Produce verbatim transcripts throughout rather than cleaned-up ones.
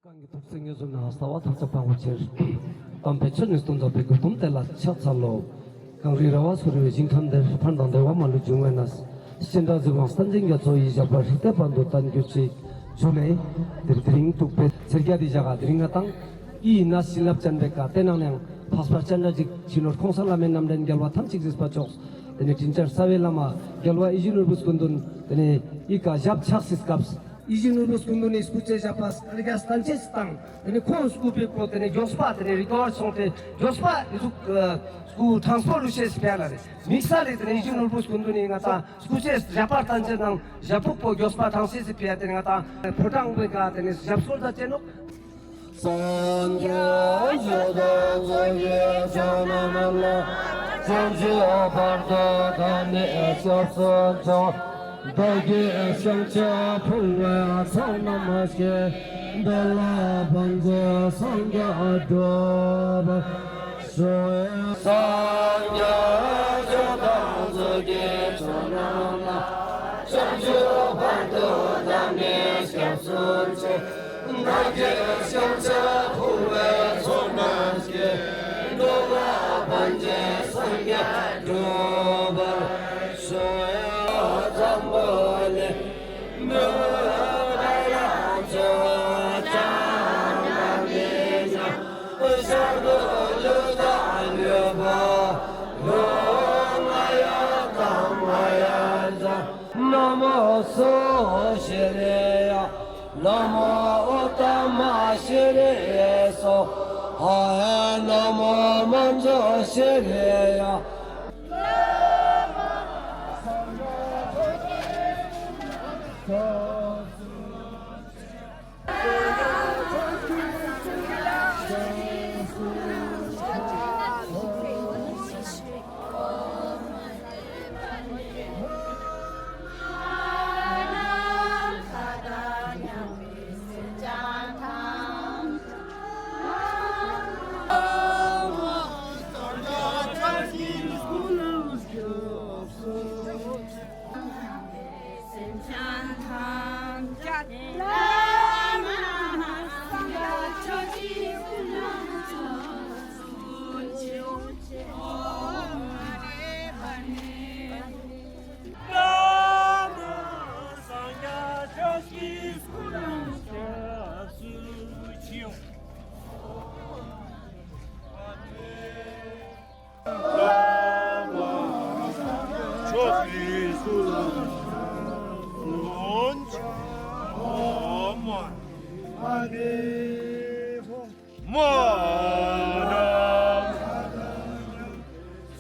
གང་གི་ཐུགས་སྲས་ངེས་བཟུང་ན་རྩ་བ་ཐུགས་ཚོགས་དཔའ་བོ་ཆེར། དམ་པའི་ཆོས་ནི་སྟོང་དག་པའི་དགོས་དོན་དེ་ལ་ཕྱག་འཚལ་ལོ། གངས་རི་ར་བ་སོགས་རི་བའི་ཞིང་ཁམས་འདིར། ཕན་དང་བདེ་བ་མ་ལུས་འབྱུང་བའི་གནས། སྤྱན་རས་གཟིགས་དབང་བསྟན་འཛིན་རྒྱ་མཚོ་ཡི་ཞབས་པད་ཧྲིལ་ཏེ་བར་དུ་བརྟན་གྱུར་ཅིག་ཞུ་ནས། དེར་དེ་རིང་ཐུག་པའི་ཚེས་བརྒྱད་དེ་བཞག་དེ་རིང་ང་དང་ཨི་ཡིན་ན་བྱིན་རླབས་ཅན་པའི་བཀའ་དེ་ནང་ནས་འཕགས་པ་སྤྱན་རས་གཟིགས་ཕྱི་ནོར་ཁོང་ས་བླ་མའི་རྣམ་འདྲེན་རྒྱལ་བ་ཐམས་ཅད་གཟིགས་པ་མཆོག་དེ་ནས་དྲིན་ཅན་རྩ་བའི་བླ་མ་རྒྱལ་བ་ཡིད་བཞིན་ནོར་བུ་སྐུ་མདུན་དེ་ནས་ཨི་ཀ་ཞབས་ཕྱག་སྲིད་སྐབས། ཡིད་བཞིན་ནོར་བུ་སྐུ་མདུན་ནས་སྐུ་ཚེ་ཞབས་པད་བསྐལ་བརྒྱ་བརྟན་ཅིང་དང་དེ་ནས་ཁོང་སྐུ་བེ་ཀོ་དེ་ནས་མགྱོགས་པ་དེ་ནས་རི་ཀོར་སོང་སྟེ་མགྱོགས་པ་ཨི་ཟུག་སྐུ་ཁྲང་སོ་རུ་ཤེས་སི་ཕེ་ལ་རེད། དམིགས་བསལ་ལས་དེ་ནས་ཡིད་བཞིན་ནོར་བུ་སྐུ་མདུན་ནས་ང་དང་སྐུ་ཚེ་ཞབས་པད་བརྟན་ཅིང་དང་ཞབས་ཕུག་པོ་མགྱོགས་པ་ཐང་སི་སི་ཕེ་དེ་ནས་ང་དང་ཕོ་བྲང་བེ་ཀ་དེ་ནས་ཞབས་སོར་ད་ཅེ་ནོ། སངས་རྒྱས་ཆོས་དང་ཚོགས་ཀྱི་མཆོག་རྣམས་ལ། བྱང་ཆུབ་བར་དུ་བདག་ནི་སྐྱབས་སུ་མཆི། བདག་གིས་ཤཱཀྱ་ཕུར་པའི་ཚོགས་རྣམས་ཀྱིས། འདི་ལ་ཕན་ཕྱིར་སངས་རྒྱས་འགྲུབ་པར་ཤོག། སངས་རྒྱས་ཆོས་དང་ཚོགས་ཀྱི་མཆོག་རྣམས་ལ། བྱང་ཆུབ་བར་དུ་བདག་ནི་སྐྱབས་སུ་མཆི། བདག་གིས་ཤཱཀྱ་ཕུར་པའི་ཚོགས་རྣམས་ཀྱིས། འགྲོ་ལ་ཕན་ཕྱིར་སངས་རྒྱས་འགྲུབ་པར་ཤོག། འཛམ་བུ་གླིང་འདིར་ལ་ཆོས་ཀྱང་མི་ཉམས། ཤར་དུ་ལུས་དང་ལུས་པ་ལོ། ང་ཡང་དང་ང་ཡང་ན་མོ་སོ་ཤི་རི་ཡ། ན་མོ་ཨོ་ཏ་མ་ཤི་རི་ཡེ་སོ། ཧ་ཧ། ན་མོ་མ་ཛོ་ཤི་རི་ཡ།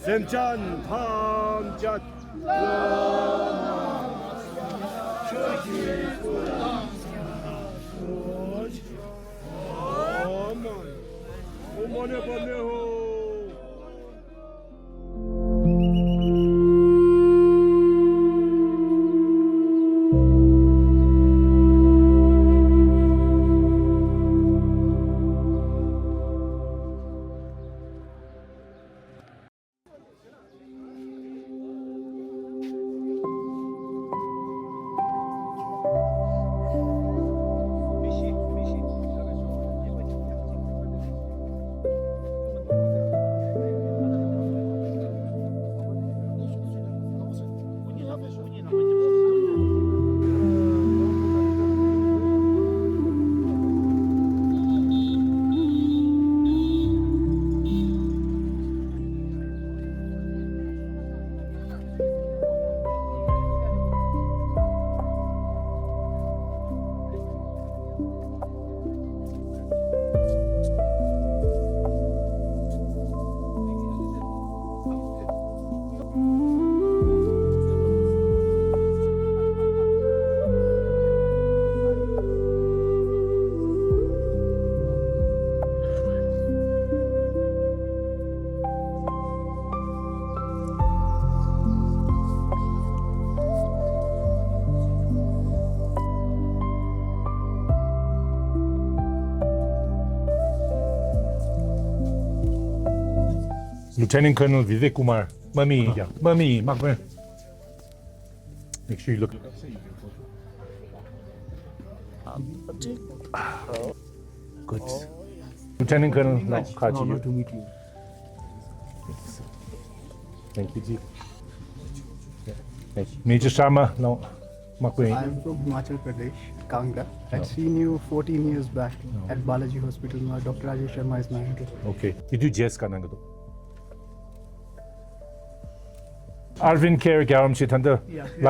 སེམས་ཅན་ཐམས་ཅད། ཨོཾ་མ་ཎི་པདྨེ་ཧཱུྃ། Lieutenant Colonel Vivek Kumar, དམག་མི་ཡིན་ཀྱང་། དམག་མི་ཡིན། དམག་དཔོན། Make sure you look. Um, update. Good. Lieutenant Colonel, no, Kachi. No, no, to meet you. Thank you, Chief. Thank you. Major Sharma, no, Makwe. I'm from Himachal Pradesh, Kangra. I'd seen you fourteen years back at Balaji Hospital. Now Doctor Rajesh Sharma is my uncle. Okay. Did you just Kananga? Arvind Kher རྒྱལ་བ་རིན་པོ་ཆེ་ད་ལྟ་ལ་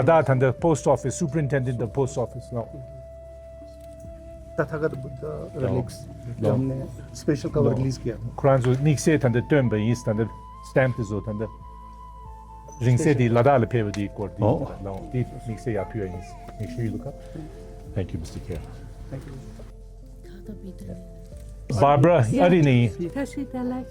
དྭགས་ད་ལྟ་post office superintendent of post office ལགས། Tathagata Buddha relics ལགས། Special cover release ཁྱེད་རང་ཚོ་དམིགས་བསལ་ད་ལྟ་བཏོན་པ་ཡིན། ད་ལྟ་stamp དེ་ཚོ་ད་ལྟ་རིང་བསྲེལ་དེ་ལ་དྭགས་ལ་ཕེབས་པ་དེའི་སྐོར་དེ་ལགས། དེ་དམིགས་བསལ་ཡར་ཕུལ་བ་ཡིན། Make sure you look up. Thank you, Mister Kher. Barbara ཨ་རི་ནས་ཡིན། Tashi Delek.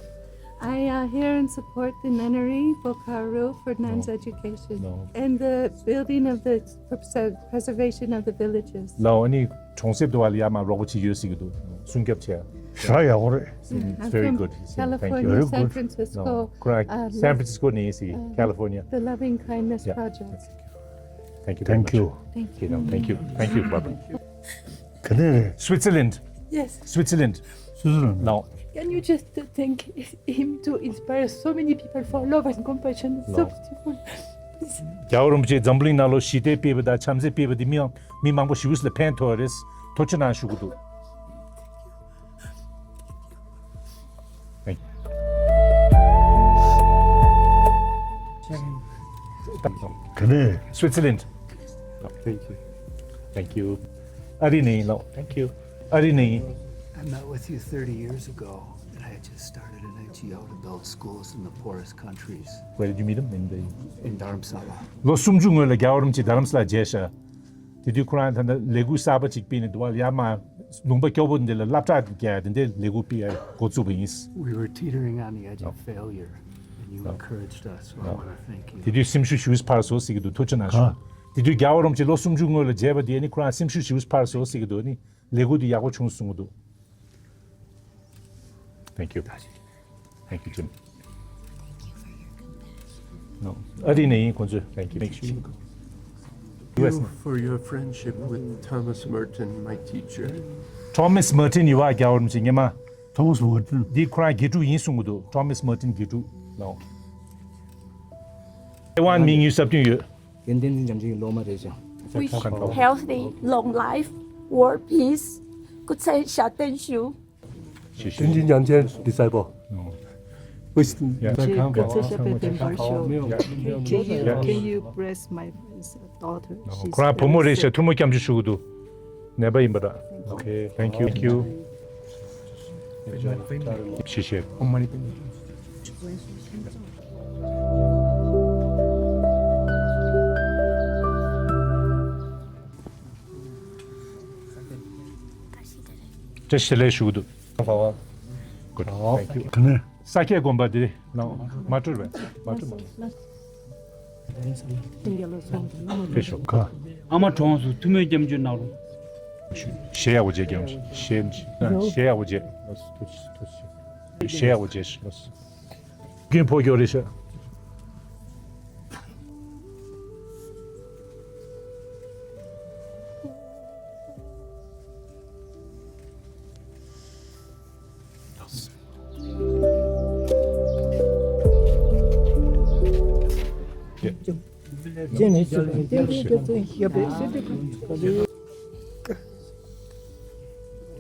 I uh, here and support the nunnery Bokaro for nuns' education and the building of the preser- preservation of the villages. ལགས། ཨ་ནི་གྲོང་གསེབ་དུ་བ་ལ་ཡར་མར་རོགས་པ་བྱེད་ཡོད་ཟེར་གྱི་འདུག་སྲུང་སྐྱོབ་བྱས། ཞེ་དྲག་ཡག་པོ་རེད། It's very good. Thank you. California, San Francisco. ཁོ་རང་San Francisco ནས་ཡིན་ཟེར། California. The Loving Kindness Project. Thank you. Thank you. Thank you. Thank you, Barbara. ག་ནས་རེད། Switzerland. Yes. Switzerland. Switzerland. No. Can you just uh, thank him to inspire so many people for love and compassion? It's so beautiful. རྒྱལ་བ་རིན་པོ་ཆེ་འཛམ་བུ་གླིང་ནང་ལོ་ཞི་བདེ་སྤེལ་བ་དང་བྱམས་བརྩེ་སྤེལ་བ་དེ་མི་མི་མང་པོ་ཞེ་པོ་ཞིག་ལ་ཕན་ཐོགས་རེད། ཐུགས་རྗེ་གནང་ཞུ་གི་འདུག་ག་ནས། Switzerland. Thank you. Thank you. ཨ་རི་ནས་ཡིན་ལགས། Thank you. ཨ་རི་ནས་ཡིན། I met with you thirty years ago, and I had just started an N G O to build schools in the poorest countries. Where did you meet him? In the in Dharamsala. ལོ་སུམ་ཅུ་སྔོན་ལ་རྒྱལ་བ་རིན་པོ་ཆེ་རྡ་རམ་ས་ལར་མཇལ་ཤག་དེ་དུས་ཁོ་རང་ད་ལྟ་ལས་འགུལ་གསར་པ་ཅིག་སྤེལ་ནས་འདུག་བ། ཡར་མར་ལུང་པ་སྐྱོ་པོ་འདི་ལ་སློབ་གྲྭ་རྒྱག་ཡ་དེ་འདྲའི་ལས་འགུལ་སྤེལ་ཡ་འགོ་བཙུགས་པ་ཡིན། We were teetering on the edge of failure, and you encouraged us, so I want to thank you. དེ་དུས་སེམས་ཤུགས་ཞེ་པོ་འཕར་སོང་ཟེར་གྱི་འདུག་ཐུགས་རྗེ་གནང་ཞུ། དེ་དུས་རྒྱལ་བ་རིན་པོ་ཆེ་ལོ་སུམ་ཅུ་སྔོན་ལ་མཇལ་བ་དེ་ནི་ཁོ་རང་སེམས་ཤུགས་ཞེ་པོ་འཕར་སོང་ཟེར་གྱི་འདུག་ནི་ལས་འགུལ་དེ་ཡག་པོ་བྱུང་གསུང་གི་འདུག Thank you. Thank you, Jim. No. ཨ་རི་ནས་ཡིན་ཁོང་ཚོས། Thank you. Make sure you go. You for your friendship with Thomas Merton, my teacher. Thomas Merton ཡོད་བ། རྒྱལ་བ་རིན་པོ་ཆེ་སྔོན་མ། Thomas Merton. འདི་ཁོ་རང་དགེ་ཕྲུག་ཡིན་གསུང་གི་འདུག Thomas Merton དགེ་ཕྲུག་ལགས། ཐའེ་ཝན་མི་ཡུལ་ས་བདུན་ཡོད། ཏན་ཏན་འཛིན་བྱམས་ཆེན་གྱི་སློབ་མ་རེད་ཅང་། Wish healthy, long life, world peace. Good say Shaten Shu. ཏན་ཏན་འཛིན་བྱམས་ཆེན་disciple. Wish. Yeah. Can you, can you bless my daughter? ཁོ་རང་བུ་མོ་རེད་ཤག་ཐུ་མོ་སྐྱབས་འཇུག་ཞུ་གི་འདུག་ནད་པ་ཡིན་པ་འདྲ། Okay, thank you. Thank you. ཞེས་བཤད། བཀྲ་ཤིས་བདེ་ལེགས་ཞུ་གི་འདུག Good. Thank you. ས་སྐྱའི་དགོན་པ་འདི་ནང་མ་སྤྲོད་པས། མ་སྤྲོད་མ་སྤྲོད། ཕེབས་ཤོག་ཨ་མ་གྲོངས་སོང་། ཐུ་མོའི་སྐྱབས་འཇུག་གནང་རོགས། གཞས་ཡག་པོ་བྱས། སྐྱབས་འཇུག་གཞས་གཞས་ཡག་པོ་བྱས། གཞས་ཡག་པོ་བྱས། རྒན་ཕོ་རྒྱོ་རེད་ཤག་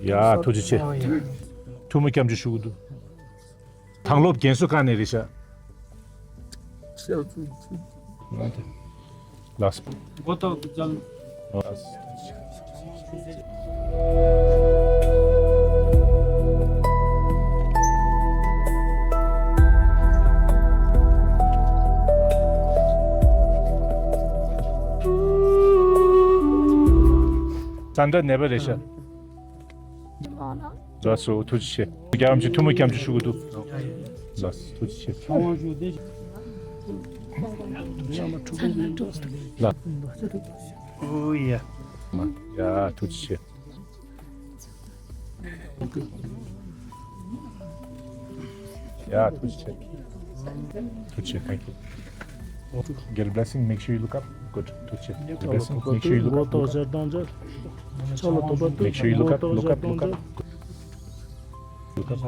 ཡ། ཐུགས་རྗེ་ཆེ། ཐུ་མོ་སྐྱབས་འཇུག་ཞུ་གི་འདུག་དང་སློབ་རྒན་གསོ་ཁང་ནས་རེད་ཤག་ལགས། ཙན་དན་ནད་པ་རེད་ཤག་ལགས་སོ། ཐུགས་རྗེ་ཆེ། རྒྱལ་བ་རིན་པོ་ཆེ་ཐུ་མོ་སྐྱབས་འཇུག་ཞུ་གི་འདུག་ལགས་སོ། ཐུགས་རྗེ་ཆེ། ལགས། ཨོ་ཡ། ཡ། ཐུགས་རྗེ་ཆེ། ཡ། ཐུགས་རྗེ་ཆེ། ཐུགས་རྗེ་ཆེ། Thank you. Get a blessing. Make sure you look up. Good. ཐུགས་རྗེ་ཆེ། Get a blessing. Make sure you look up. Look up. Make sure you look up. Look up. Look up. Look up.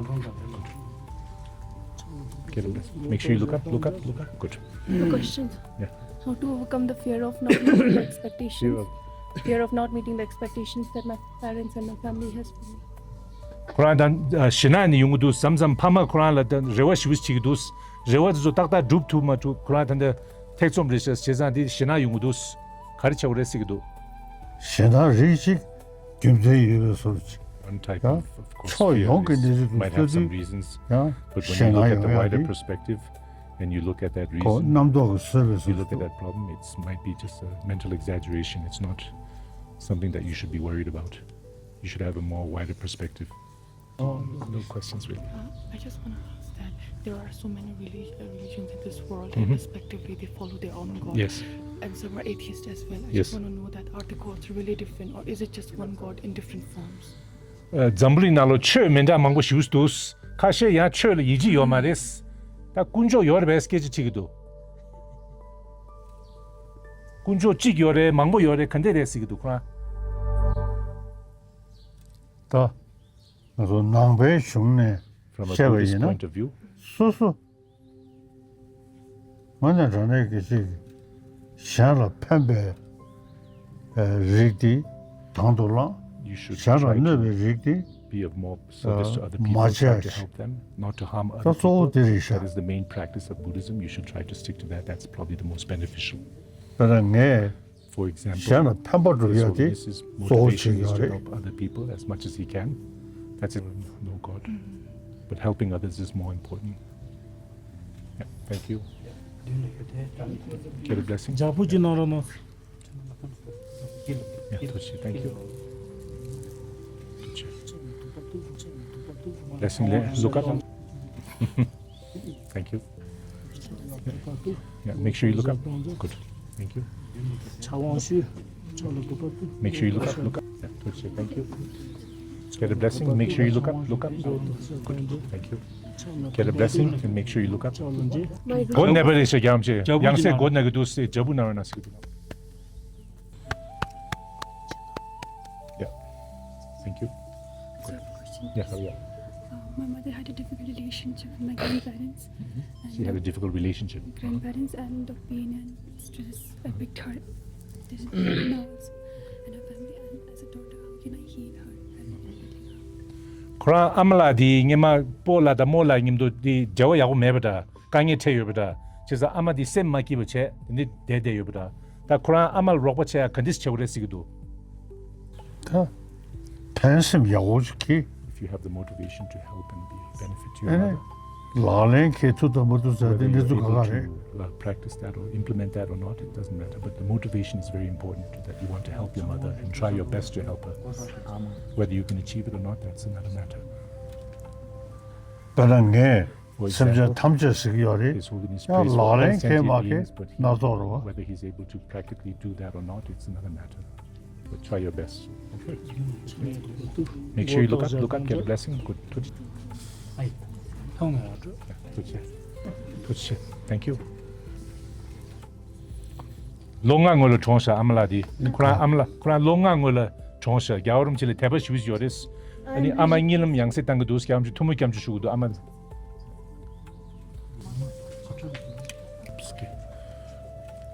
Get a blessing. Make sure you look up, look up, look up. Good. A question. Yeah. How to overcome the fear of not meeting the expectations? Fear of Fear of not meeting the expectations that my parents and my family has for me. ཁོ་རང་དང་ཞེད་སྣང་ནི་ཡོང་གི་འདུག་མཚམས་མཚམས་ཕ་མ་ཁོ་རང་ལ་དང་རེ་བ་ཞེ་པོ་བྱེད་ཀྱི་འདུག་རེ་བ་དེ་ཚོ་ཏག་ཏག་འགྲུབ་ཐུབ་མ་ཐུབ་ཁོ་རང་ད་ལྟ་ཐེ་ཚོམ་རེད་ཤག་བྱས་ཙང་དེ་ཞེད་སྣང་ཡོང་གི་འདུག་ག་རེ་བྱ་དགོས་རེད་ཟེར་གྱི་འདུག་ཞེད་སྣང་རིགས་གཅིག་རྒྱུ་མཚན་ཡོད་པའི་བཟོ་འདྲ་ཅིག One type of, of course, ཕྱོགས་fear ཡོངས་ཀྱི་is- གནས་ཚུལ་might དུ་have some བརྩི་དུས་ཡང་ཞེད་སྣང་ཡོང་ཡ་རེད། But when you look at the wider perspective and you look at that reason, ཁོ་རྣམ་རྟོག་གི་བཟོས་པའི་you བཟོ་look at འདུག that problem, it might be just a mental exaggeration. It's not something that you should be worried about. You should have a more wider perspective. No questions, really. Uh, I just want to ask that there are so many relig- uh, religions in this world, and respectively, they follow their own God. Yes. And some are atheists as well. I just want to know that are the gods really different, or is it just one God in different forms? འཛམ་བུ་གླིང་ནང་ལོ་ཆོས་མི་འདྲ་མང་པོ་ཞིག་འདུག་ཁ་ཤས་ཡང་ཆོས་ལ་ཡིད་ཆེས་ཡོད་མ་རེད། ད་དཀོན་མཆོག་ཡོད་རེད་པས་སྐད་ཆ་དྲིས་ཀྱི་འདུག་དཀོན་མཆོག་གཅིག་ཡོད་རེད་མང་པོ་ཡོད་རེད་ག་འདྲ་རེད་ཟེར་གྱི་འདུག་ཁོ་རང་། ད་ང་ཚོ་ནང་པའི་གཞུང་ནས་From a བཤད་པ་Buddhist ཡིན་ན་point of view, སོ་སོ་དངོས་གནས་དྲང་གནས་ཀྱི་ཅིག་གཞན་ལ་ཕན་པའི་རིགས་དེ་དང་དུ་བླངས། you should གཞན་ལ་try གནོད་པའི་to རིགས་དེ་be of more service to other people, མ་try to བྱས། Help them, not to harm other ད་གཙོ་བོ་people. དེ་རེད་ཤག That is the main practice of Buddhism. You should try to stick to that. That's probably the most beneficial. དཔེར་ན་ངས For example, གཞན་ལ་ཕན་པ་སྒྲུབ་ཡ་དེ his holiness's གཙོ་བོ་motivation བྱེད་is ཀྱི་to རེད། Help other people as much as he can. That's it. No God. But helping others is more important. Yeah, thank you. Get a blessing. འཇབ་རྒོལ་གྱི་ནང་རོ་ནོ། Yeah, ཐུགས་རྗེ་ཆེ། Thank you. ཐུགས་རྗེ་ཆེ། Blessing. Look up. Thank you. Yeah, make sure you look up. Good. Thank you. Make sure you look up. Look up. Yeah, ཐུགས་རྗེ་ཆེ། Thank you. Get a blessing. Make sure you look up. Look up. Good. Thank you. Get a blessing and make sure you look up. མགོ་ནས་པ་རེད་ཤག་རྒྱ་མ་ཆེ། ཡང་སེ་མགོ་ནས་གི་འདུག་སེ་ཇ་བུ་ན་ར་ན་སི་གི་འདུག Yeah. Thank you. Sir, question. Yeah, hurry up. Uh, my mother had a difficult relationship with my grandparents. She had a difficult relationship. Grandparents and the pain and stress affect her. This is now also. And her family, and as a daughter, how can I heal her? I mean, everything. ཁོ་རང་ཨ་མ་ལགས་དེ་སྔོན་མ་སྤོ་ལགས་དང་རྨོ་ལགས་མཉམ་དུ་དེ་འབྲེལ་བ་ཡག་པོ་མེད་པ་འདྲ། དཀའ་ངལ་འཕྲད་ཡོད་པ་འདྲ། བྱས་ཙང་ཨ་མ་འདི་སེམས་མ་སྐྱིད་པ་བྱས་དེ་འདྲ་བསྡད་བསྡད་ཡོད་པ་འདྲ། ད་ཁོ་རང་ཨ་མ་ལ་རོགས་པ་བྱེད་ཡ་ག་འདྲས་བྱེད་དགོས་རེད་ཟེར་གྱི་འདུག་ད་ཕན་སེམས་ཡག་པོ་ཞིག་གིས། If you have the motivation to help and be a benefit to your mother, ལག་ལེན་འཁེལ་ཐུབ་དང་མ་ཐུབ་ཟེར་དེ་གནས་ཚུལ་ཁག་ཁག་རེད། Whether you're able to, uh, practice that or implement that or not, it doesn't matter. But the motivation is very important, that you want to help your mother and try your best to help her. Whether you can achieve it or not, that's another matter. དཔེར་ན་ངས་སེམས་ཅན་ཐམས་ཅད་ཟེར་གྱི་ཡོད་རེད། ཡང་ལག་ལེན་འཁེལ་མ་འཁེལ་སྣ་ཚོགས་རེད་བ། Whether he's able to practically do that or not, it's another matter. But try your best. Make sure you look up, look up, get a blessing. Good. ཐུགས་རྗེ་ཆེ། ཐུགས་རྗེ་ཆེ། Thank you. ལོ་ལྔ་སྔོན་ལ་གྲོངས་ཤག་ཨ་མ་ལགས་དེ། ཁོ་རང་ཨ་མ་ལགས་ཁོ་རང་ལོ་ལྔ་སྔོན་ལ་གྲོངས་ཤག་རྒྱལ་བ་རིན་པོ་ཆེ་ལ་དད་པ་ཞེ་པོ་ཅིག་ཡོད་རེད། ཨ་ནི་ཨ་མ་གཉིད་ལམ་ཡང་སེ་བཏང་གི་འདུག་སྐྱབས་མཆོག་ཐུགས་སྨོན་སྐྱབས་མཆོག་ཞུ་གི་འདུག་ཨ་མ།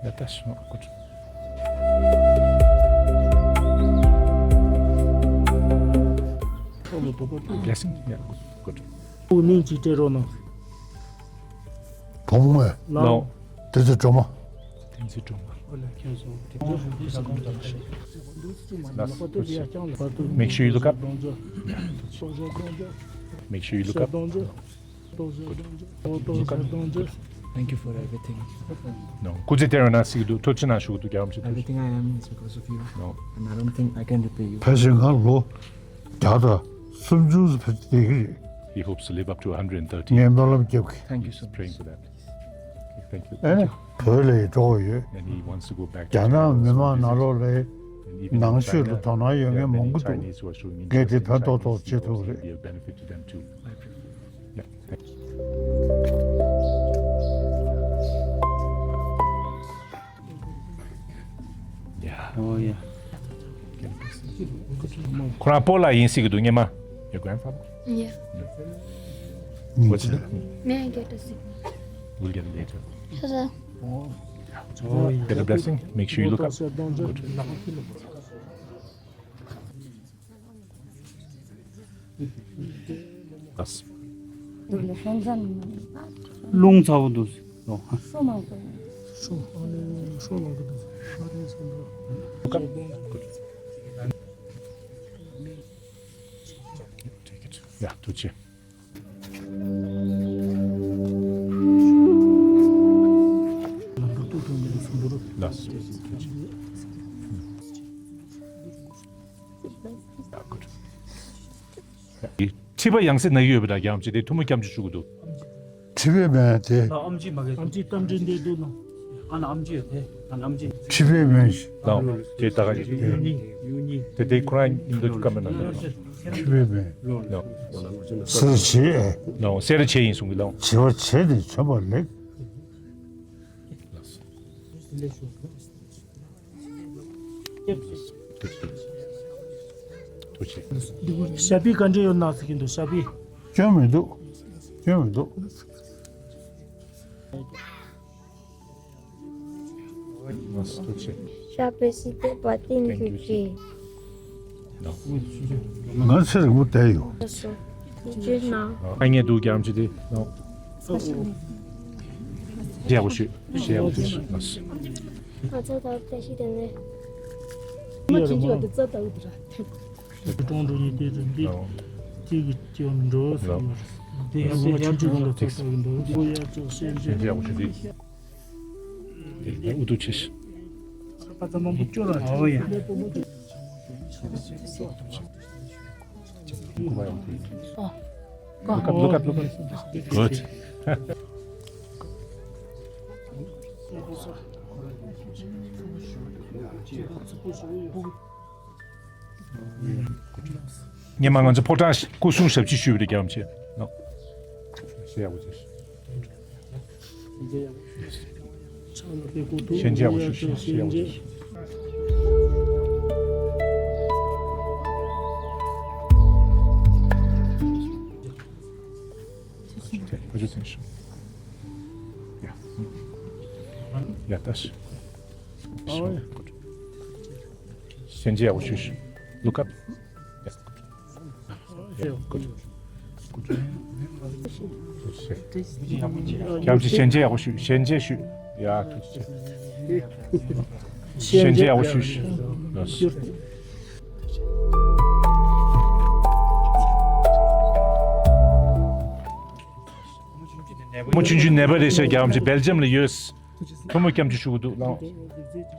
Let us know. Good. Blessing. Yeah, good. ཁོའི་མིང་ཅིག་སྤྲད་རོགས་གནང་། བུ་མོ། ལགས། དེ་ཚོ་སྒྲོལ་མ། དེ་ཚོ་སྒྲོལ་མ། Make sure you look up. Make sure you look up. Look up. Thank you for everything. No. སྐུ་ཚེ་བརྟན་པ་གནང་ཟེར་གྱི་འདུག་ཐུགས་རྗེ་གནང་ཞུ་གི་འདུག་རྒྱལ་བ་རིན་པོ་ཆེ། Everything I am is because of you. No. And I don't think I can repay you. ཕལ་ཆེར་ང་ལོ་བརྒྱ་དང་སུམ་ཅུ་ཕལ་ཆེར་བསྡད་ཀྱི་རེད། He hopes to live up to a hundred and thirty. ངས་སྨོན་ལམ་རྒྱབ་ཀྱི། Thank you so much. Praying for that. Thank you. ཨ་ནི་བོད་ལ་ཡི་འགྲོ་དགོས་ཡོད། And he wants to go back to རྒྱ་ནག་China. མི་མང་ནང་ལོགས་ལ་ནང་ཆོས་ལ་དོ་སྣང་ཡོད་མཁན་མང་པོ་འདུག་ངས་དེ་ཕན་ཐོགས་ཐོགས་བྱེད་ཐུབ་རེད། ཁོ་རང་སྤོ་ལགས་ཡིན་ཟེར་གྱི་འདུག་སྔོན་མ། Your grandfather? Yeah. What's his name? May I get a signature? We'll get it later. Hello. Get a blessing. Make sure you look up. Good. Yes. རླུང་ཚ་བོ་འདུག་ཟེར། ཤོ་མང་པོ། ཤོ་ཨ་ནི་ཤོ་ལང་གི་འདུག་ཟེར། ཤོ་རེད་ཟེར་འདུག། Good. Take it. Yeah, ཐུགས་རྗེ་ཆེ། ལམ་འགྲོ་ཏོག་ཏོག་མི་འདུག་ཟེར་འདུག། ལགས་སོ། ཐུགས་རྗེ་ཆེ། Yeah, good. མཁྲིས་པ་ཡང་སེ་ན་གི་ཡོད་པ་འདྲ་རྒྱག་རམ་ཅི་དེ་ཐུགས་མ་སྐྱབས་འཇུག་ཞུ་གི་འདུག། མཁྲིས་པའི་སྨན་དེ། ཨམ་ཆི་མ་གི་ཨམ་ཆི་གཏམ་འདྲེན་འདི་འདུག་ནོ། ཨ་ན་ཨམ་ཆི་ཡོད་དེ། ཨ་ན་ཨམ་ཆི། མཁྲིས་པའི་སྨན་ཞིག། ལའོ། དེ་ད་ག་ཡོད་དེ། ཡུ་ནི་ཡུ་ནི། དེ་དེ་ཁོ་རང་ཡིན་འདུག་ཀ་མེད་ན་འདུག། མཁྲིས་པའི་སྨན། ལའོ། སེར་བྱེད། ལའོ་སེར་བྱེད་ཡིན་གསུང་གི་ལའོ། བྱེད་པ་བྱེད་དེ་བྱོན་པ་ལེགས། ཐུགས་རྗེ་ཆེ། ཞབས་པི་ག་འདྲ་ཡོད་ན་ཟེར་གྱིན་འདུག། ཞབས་པི། སྐྱོན་མི་འདུག། སྐྱོན་མི་འདུག། ཐུགས་རྗེ་ཆེ། ཞབས་པི་སི་ཏེ་པ་ཏིན་ཁྱུ་ཅི། ང་ཚེ་རིང་པོ་བསྡད་ཡོད། ཨ་ངས་འདུག་རྒྱག་རམ་ཅི་དེ། ཞེས་ཡག་པོ་ཞུས། ཞེས་ཡག་པོ་ཞུས། ང་ཚོ་ད་བཀྲ་ཤིས་བདེ་ལེགས། མ་ཁྱིམ་གྱི་བ་དེ་རྩ་ལྟ་བུ་དེ་ར་ཐེབས། ཀྲོང་ཀྲོང་ཉིད་དེ་ཚོ་འདི་གཅིག་གི་སྐྱོན་འགྲོ་བསམ་པར། དེ་ཡང་དེ་ཡང་ཁྱིམ་གྱི་བ་ལ་རྩ་ལྟ་བུ་འགྲོ་བསམ་པར། ཡ་ཅོག་ཤེས་འདྲ། ཞེས་ཡག་པོ་ཞུས་ཏེ། དེ་ལ་ཨུ་ཐུག་ཆེ་ཤི། ཁ་ཚ་མང་པོ་སྐྱོ་ར་འདྲ་བ་ཡ། Look up, look up, look up. Good. སྔོན་མ་ང་ཚོ་ཕོ་བྲང་སྐུ་གསུང་ཞབས་ཕྱི་ཞུས་པ་རེད་རྒྱ་རམ་ཆེ། ནོ། ཞེས་ཡག་པོ་བྱས། ཞེན་ཆགས་ཡག་པོ་ཞུ་ཞེས་ཡག་པོ་ཞུ། ཕ་ཆུ་ཚན་ཞུ། ཡ། ཡ་ད་ཞུ། ཞེན་ཆགས་ཡག་པོ་ཞུ་ཞུ། Look up. སྐྱབས་ཀྱི་ཞལ་མཇལ་ཡག་པོ་ཞུ། ཞལ་མཇལ་ཞུ། ཡ་ཐུགས་རྗེ་ཆེ། ཞལ་མཇལ་ཡག་པོ་ཞུ་ཞུ། མོ་ཆུང་ཆུང་ནད་པ་རེད་ཤག་རྒྱ་གར་ཅིག་སྦེལ་ཇམ་ལ་ཡོད། ཐུགས་མོ་སྐྱབས་ཀྱི་ཞུ་གི་འདུག་ལགས།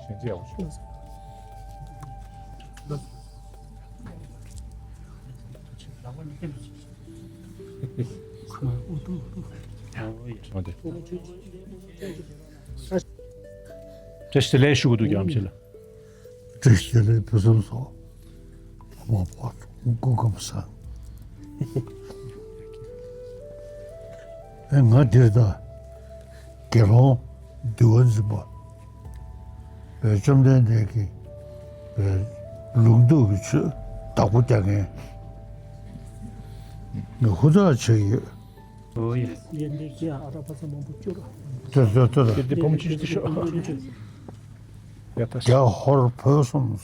ཞལ་མཇལ་ཡག་པོ་ཞུ། བཀྲ་ཤིས་བདེ་ལེགས་ཞུ་གི་འདུག་རྒྱ་མི་ལ། བཀྲ་ཤིས་བདེ་ལེགས་ཕུན་སུམ་ཚོགས། མ་པ་སྐུ་ཁམས་བཟང་། ཨེ་ང་འདིར་ད་དགེ་སློང་འདུལ་བ་འཛིན་པ། བཅོམ་ལྡན་འདས་ཀྱི་ལུང་རྟོགས་ཀྱི་ཆོས་བདག་པོ་རྒྱག་མཁན་ངས་ཧུར་ཐག་བྱེད་ཀྱི་ཡོད། ཨོ་ཡ། ཡ་འདི་ཁྱེད་ཨ་ར་པ་ཚ་མང་པོ་སྐྱོ་ར། ཏོ་ཏོ་ཏོ་ཏོ། དེ་དེ་བུ་མོ་ཆུང་ཆུང་དེ་ཤོག། ཡ་ད། རྒྱ་ཧོར་བོད་གསུམ།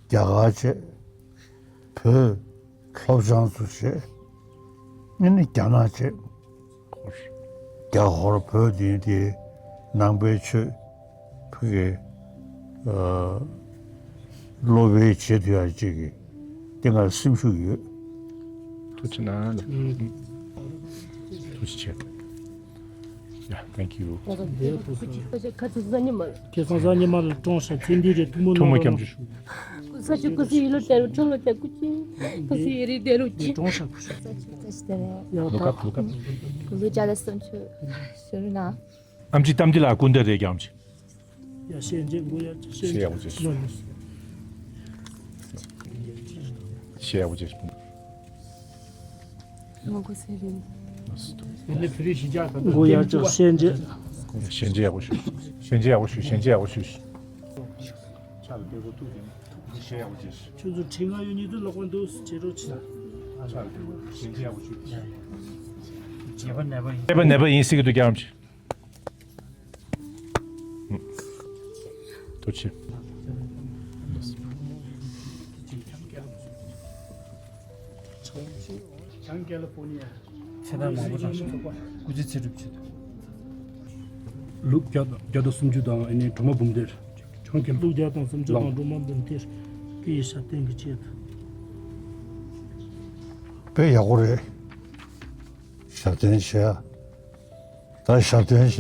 རྒྱ་གར་བྱས། བོད་ལྷོ་བྱང་དུ་བྱས། ཨ་ནི་རྒྱ་ནག་བྱས། རྒྱ་ཧོར་བོད་འདི་དེ་ནང་པའི་ཆོས་ཕ་གི་ཨ་སློབ་དཔོན་བྱེད་ཐུབ་ཡག་ཅིག་གི་དེ་ང་སེམས་ཤུགས་ཡོད། ཐུགས་རྗེ་གནང་། ཐུགས་རྗེ་ཆེ། Yeah, thank you. ཁ་ཚ་ས་ཉི་མ་ལ། ཁ་ཚ་ས་ཉི་མ་ལ་ཀྲོང་ཤ་ཚེ་འདི་རེ་ཐུགས་མོ་ཐུགས་མོ་སྐྱབས་འཇུག་ཞུ། ས་ཆུ་ཀུ་སི་ཡི་ལོ་དེ་རུ་ཁྲོ་ལོ་དེ་ཀུ་ཅི། ཀུ་སི་ཡི་རི་དེ་རུ་ཅི། ཀྲོང་ཤ་ཀུ་ཤ། ལུ་ཀ་ལུ་ཀ། ཀུ་ལུ་ཅ་ལ་སོན་ཆུ་ཤུ་རུ་ན། ཨམ་ཆི་གཏམ་འདི་ལ་ཀུན་ད་རེ་རྒྱམ་ཆི། ཡ་ཤེས་འཇེ་མགོ་ཡ་ཤེས་ཤེས་ཡག་པོ་བྱས། ཤེས་ཡག་པོ་བྱས། ངོ་གོ་སེ་རིང་། མགོ་ཡ་ཅག་ཤེས་འཇེ། ཤེས་འཇེ་ཡག་པོ་ཞུ། ཤེས་འཇེ་ཡག་པོ་ཞུ། ཤེས་འཇེ་ཡག་པོ་ཞུ། ཤེས་འཇེ་ཡག་པོ་ཞུ། ཕྱག་ལ་ཕེབས་པ་ཐུགས་ཀྱི་ཐུགས་ཀྱི་ཞེ་ཡག་པོ་བྱས། ཁྱོད་ཚོ་དྲི་ང་ཡོད་ཉིད་དུ་ལོག་པ་འདུག་ཟེར་རོགས་བྱེད། ཕྱག་ལ་ཕེབས་པ་ཞལ་མཇལ་ཡག་པོ་ཞུ། ཉེས་པ་ནད་པ་ཡིན། ཉེས་པ་ནད་པ་ཡིན་ཟེར་གྱི་འདུག་རྒྱལ་བ་རིན་པོ་ཆེ། ཐུགས་རྗེ་ཆེ། བྱང་ཀ་ལི་ཧྥོ་ནི་ཡ། ཚེ་ཐར་མང་པོ་དང་སྐུ་ཚེ་ཚེ་སྒྲུབ་ཆེད། ལུག་བརྒྱ་དང་བརྒྱ་དང་སུམ་ཅུ་དང་ཨ་ནི་གྲོ་མ་འབུམ་སྡེར། བྱང་ཀ་ལི། ལུག་བརྒྱ་དང་སུམ་ཅུ་དང་གྲོ་མ་འབུམ་སྡེར། སྐུ་ཡི་ཞབས་བརྟན་གྱི་ཆེད་དུ། དཔེ་ཡག་པོ་རེད། ཞབས་བརྟན་བྱས་ཡ། ད་ཞབས་བརྟན་བྱས་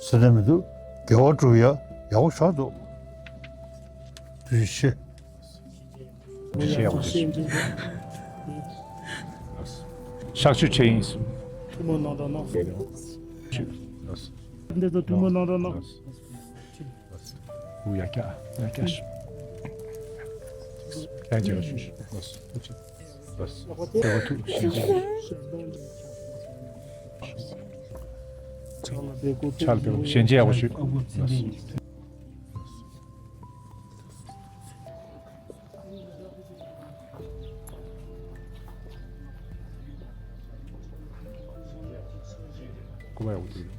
ཟེར་ནས་མི་འདུག་དགེ་བ་སྒྲུབ་ཡ་ཡག་པོ་ཆགས་འདུག་དུས་ཤེས། དུས་ཤེས་ཡག་པོ་ཞིག་གཤག་བཅོས་བྱས་ཡིན། ཐུགས་སྨོན་གནང་རོགས་གནང་། འདི་ཚོ་ཐུགས་སྨོན་གནང་རོགས་གནང་། འུ་ཡ་ཀྱ་ཡ་ཀྱ་ཤི། ཡང་ཅི་ལ་ཤི་ཤི། ལོས། ལོས། ལྟ་བ་ཐུགས་ཤིན་ཏུ། ཕྱག་ལ་ཕེབས་པ་ཞལ་མཇལ་ཡག་པོ་ཞུ། ལོས། སྐུ་པར་ཡག་པོ་བྲིས།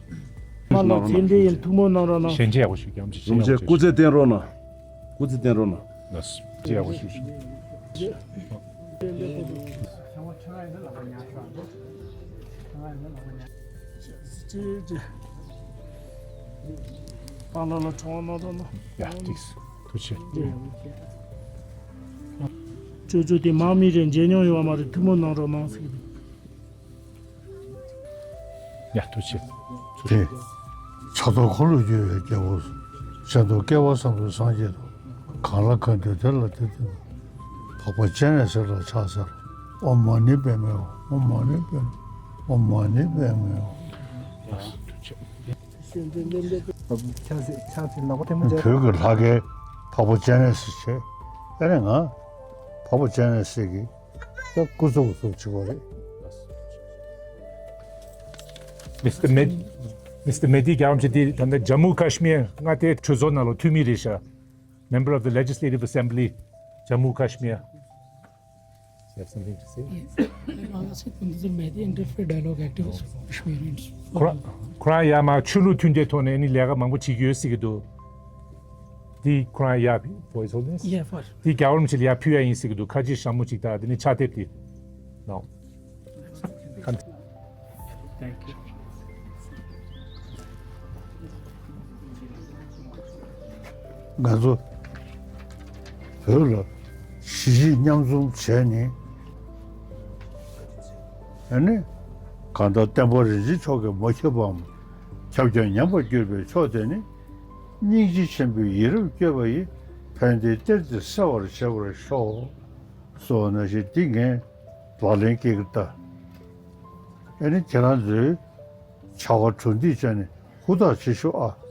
མ་ལ་ཚེ་འདི་ཡི་ཐུགས་སྨོན་གནང་རོགས་གནང་། ཞལ་མཇལ་ཡག་པོ་ཞུ། རྒྱ་མོ་ཆེ་ཞལ་ཡག་པོ་ཞུ། སྐུ་ཚེ་བརྟན་རོགས་གནང་། སྐུ་ཚེ་བརྟན་རོགས་གནང་། ལགས་སོ། ཞལ་ཡག་པོ་ཞུ་ཞུ། པཱ་ལགས་ལ་ཁྲོམ་གནང་རོགས་གནང་། ཡ། ཏིག་ཐུགས་རྗེ་ཆེ། ཅོ་ཅོ་དེ་དམག་མི་རེད། མཇལ་མྱོང་ཡོད་པ་མ་རེད། ཐུགས་སྨོན་གནང་རོགས་གནང་ཟེར་གྱི་འདུག་ཡ། ཐུགས་རྗེ་ཆེ། དེ་ཕྱག་རྡོར་འཁོར་ལོས་སྒྱུར་བའི་རྒྱལ་པོ། གཞན་དོན་སྐལ་བ་བཟང་པོའི་སངས་རྒྱས་དང་། གང་ལ་གང་འདུལ་དེ་ལ་དེ་འདུལ། འཕགས་པ་སྤྱན་རས་གཟིགས་ལ་ཕྱག་འཚལ་ལོ། ཨོཾ་མ་ཎི་པདྨེ་ཧཱུྃ། ཨོཾ་མ་ཎི་པདྨེ་ཧཱུྃ། ཨོཾ་མ་ཎི་པདྨེ་ཧཱུྃ། ཡ། ཐུགས་རྗེ་ཆེ། ཕྱག་འཚལ་ཕྱག་འཚལ་ནག་པོ་ཐལ་མོ་སྦྱར། བོད་ཀྱི་ལྷ་སྐལ་འཕགས་པ་སྤྱན་རས་གཟིགས་བྱས། ཨ་ནི་ང་འཕགས་པ་སྤྱན་རས་གཟིགས་ཀྱི་ད་སྐུ་གཟུགས་སུ་བྱེད་པ་རེད། མིས་ཊར་མེ། མིས་ཊར་མེ་ཌི་རྒྱལ་བ་རིན་པོ་ཆེ་འདི་ད་ལྟ་ཇམ་མུ་ཀ་ཤི་མིར་མངའ་སྡེའི་གྲོས་ཚོགས་ནང་ལ་འཐུས་མི་རེད་ཤག Member of the Legislative Assembly, Jammu Kashmir. You have something to say? Yes. I'm Alasya Kunduzur Mehdi, Interfaith Dialogue Activist for Kashmir. ཁོ་རང་ཁོ་རང་ཡར་མར་ཆོས་ལུགས་མཐུན་སྒྲིལ་ཐོག་ནས་ནི་ལས་ཀ་མང་པོ་བྱེད་ཀྱི་ཡོད་ཟེར་གྱི་འདུག་འདི་ཁོ་རང་ཡར་བོ་ཡིས་ཧོལ་ཌིང་། Yeah, for. འདི་རྒྱལ་བ་རིན་པོ་ཆེ་ལ་ཡར་ཕུལ་ཡ་ཡིན་ཟེར་གྱི་འདུག་ཁ་ཆེ་ཞྭ་མོ་གཅིག་དང་དེ་ནི་ཕྱག་དེབ་དེ། No. Thank you. ང་ཚོ་བོད་ལ་གཞིས་བྱེས་མཉམ་འཛོམས་བྱས་ནས། ཨ་ནི་གང་ལྟར་བསྟན་པ་རིན་ཆེན་མཆོག་གིས་མ་ཁྱབ་པའམ། ཁྱབ་ཀྱང་ཉམས་པར་གྱུར་པའི་ཕྱོགས་དེ་ནི། སྙིང་རྗེ་ཆེན་པོའི་ཡིད་རབ་བསྐྱོད་པ་ཡིས། ཕན་བདེའི་གཏེར་དེ་གསལ་བར་བྱེད་པར་ཤོག་གསུངས་པ་ནང་བཞིན། འདི་ངས་ལག་ལེན་བཀལ་གྱི་ད། ཨ་ནི་ཁྱེད་རང་ཚོས་བྱ་བ་གྲུབ་འདེགས་བྱས་ནས་ཧུར་ཐག་བྱེད་ཤོག་ཨ།